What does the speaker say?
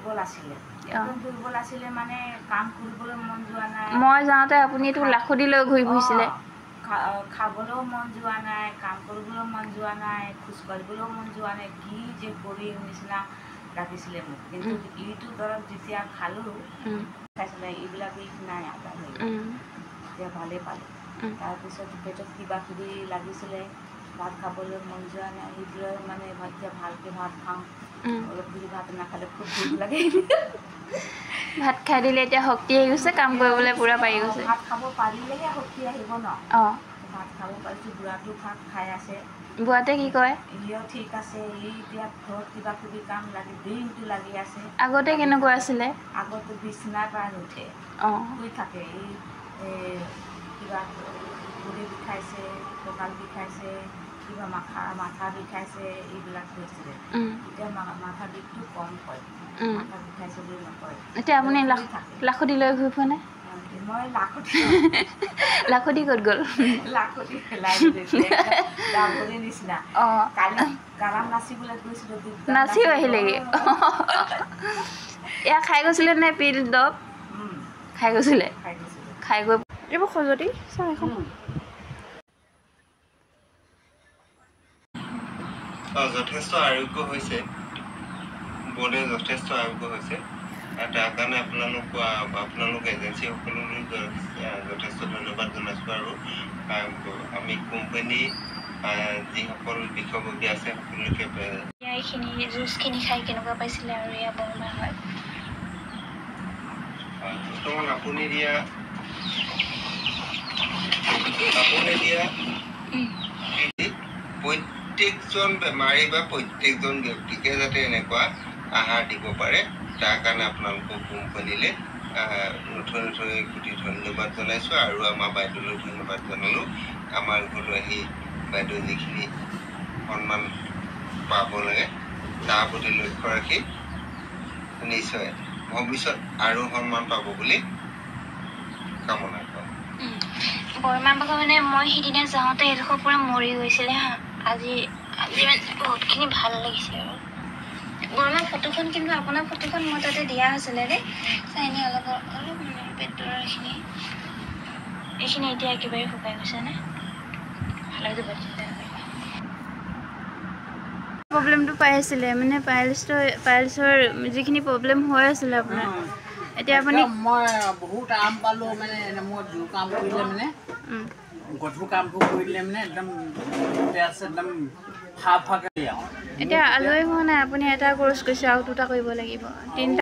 দুৰ্বল আছিলে, একদম দুৰ্বল আছিলে, মানে কাম কৰিবলৈ মন যোৱা নাই। মই যাওঁতে আপুনিতো লাখুটি লৈ ঘূৰি ফুৰিছিলে। খাবলৈও মন যোৱা নাই, কাম কৰিবলৈও মন যোৱা নাই, খোজ কাঢ়িবলৈও মন যোৱা নাই, কি যে কৰিম নিচিনা লাগিছিলে মোক। কিন্তু এইটো দৰৱ যেতিয়া খালোঁ, খাইছিলে, এইবিলাক বিষ নাই, আদা হৈ এতিয়া ভালেই পালোঁ। তাৰপিছত পেটত কিবা কিবি লাগিছিলে, ভাত খাবলৈ মন যোৱা নাই, সেইবিলাক মানে এতিয়া ভালকৈ ভাত খাওঁ, অলপ যদি ভাত নাখালে খুব ভোক লাগে। ভাত খাই দিলে এতিয়া শক্তি আহি গৈছে, কাম কৰিবলৈ পূৰা পাৰি গৈছে। ভাত খাব পাৰিলেহে শক্তি আহিব ন। ভাত খাব পাৰিছোঁ, বুঢ়াটো ভাত খাই আছে। বুঢ়াটোৱে কি কয়? সিও ঠিক আছে, ই এতিয়া ঘৰত কিবা কিবি কাম লাগি দিনটো লাগি আছে। আগতে কেনেকুৱা আছিলে? আগতে বিচনাৰ পৰা নুঠে, শুই থাকে। ই কিবা ভৰি বিষাইছে, কঁকাল বিষাইছে, কিবা মাথা বিষাইছে, এইবিলাক কৈছিলে। এতিয়া মাথা বিষটো কম কয়, মাথা বিষাইছে বুলি নকয়। এতিয়া আপুনি লাখুটি লৈ ঘূৰি ফুৰে নে? মই লাখুটি লাখুটি ক'ত গ'ল? লাখুটি পেলাই গাভৰিৰ নিচিনা। কালি কালাম নাচিবলৈ গৈছিলোঁ, নাচিও আহিলেগৈ। এয়া খাই গৈছিলে নে পিল দৰৱ খাই গৈছিলে? খাই গৈ এইবোৰ খজুৱতি চাওঁ এখন। যথেষ্ট আৰোগ্য হৈছে, বোৰ্ডে যথেষ্ট আৰোগ্য হৈছে। তাৰ কাৰণে আপোনালোক এজেঞ্চিসকললৈ যথেষ্ট ধন্যবাদ জনাইছোঁ। আৰু আমি কোম্পানী যিসকল বিষয়ববীয়া আছে সকলোকে এইখিনি জুচখিনি খাই কেনেকুৱা পাইছিলে? আৰু এয়া বৰমা হয়। বৰ্তমান আপুনি দিয়া প্ৰত্যেকজন বেমাৰী বা প্ৰত্যেকজন ব্যক্তিকে যাতে এনেকুৱা আহাৰ দিব পাৰে, তাৰ কাৰণে আপোনালোকৰ কোম্পানীলৈ নথৈ নথৈ কোটি ধন্যবাদ জনাইছোঁ। আৰু আমাৰ বাইদেউলৈ ধন্যবাদ জনালোঁ। আমাৰ ঘৰলৈ আহি বাইদেউ যিখিনি সন্মান পাব লাগে তাৰ প্ৰতি লক্ষ্য ৰাখি নিশ্চয় ভৱিষ্যত আৰু সন্মান পাব বুলি কামনা কৰোঁ। বৰমা বাবা মানে মই সিদিনা যাওঁতে সেইডোখৰ পূৰা মৰি গৈছিলে হা। আজি আজি মানে বহুতখিনি ভাল লাগিছে। আৰু বৰমা ফটোখন কিন্তু আপোনাৰ ফটোখন মোৰ তাতে দিয়া হৈছিলে দেই, চাই নি অলপ অলপ মানে পেটৰ এইখিনি এইখিনি এতিয়া একেবাৰে শুকাই গৈছে নে, ভাল হৈ যাব তেতিয়াহ'লে। প্ৰব্লেমটো পাই আছিলে মানে পাইলছৰ যিখিনি প্ৰব্লেম হৈ আছিলে আপোনাৰ, এতিয়া আপুনি? মই বহুত আৰাম পালোঁ। মানে মই জোৰ কাম কৰিলে মানে গধুৰ কামবোৰ কৰিলে মানে একদম একদম এতিয়া আজৰি হোৱা নাই, আপুনি এটা কোৰ্চ কৰিছে আৰু দুটা কৰিব লাগিব, তিনিটা।